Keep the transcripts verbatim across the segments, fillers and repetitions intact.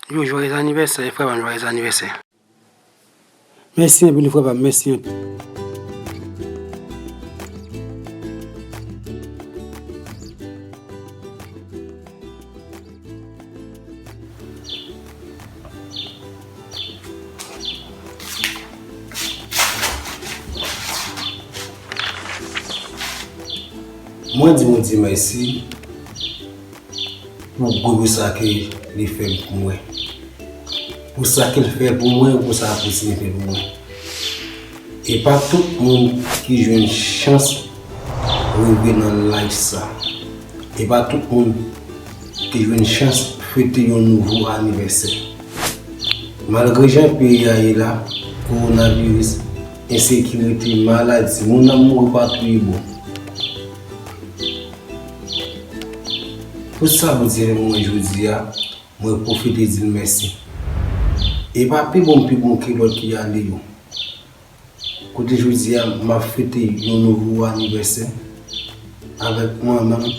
Yo, joyeux anniversaire, frè pa m, joyeux anniversaire. Mèsi anpil, frè pa m, mèsi anpil. Mwen di Bondye mèsi pou gwo sa ke li fè pou mwen. Pou sa ke l fè pou mwen, pou sa ke li fè pou mwen. E pa tout moun ki jwenn chans rive nan laj sa. E pa tout moun ki jwenn chans fete yon nouvo anivèsè. Malgre jan peyi a ye la, kowonaviris, ensekirite, maladi, moun ap mouri pa tou bò. Pou sa Bondye fè pou mwen jodi a, mwen pwofite di l mèsi. E pa pi bon m pi bon ke lòt ki ale yo. Kote jodi a, m ap fete yon nouvo anivèsè avèk manman m,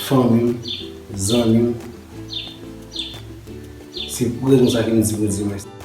fanmi m, zanmi m. Se pou rezon sa ke m di Bondye mèsi.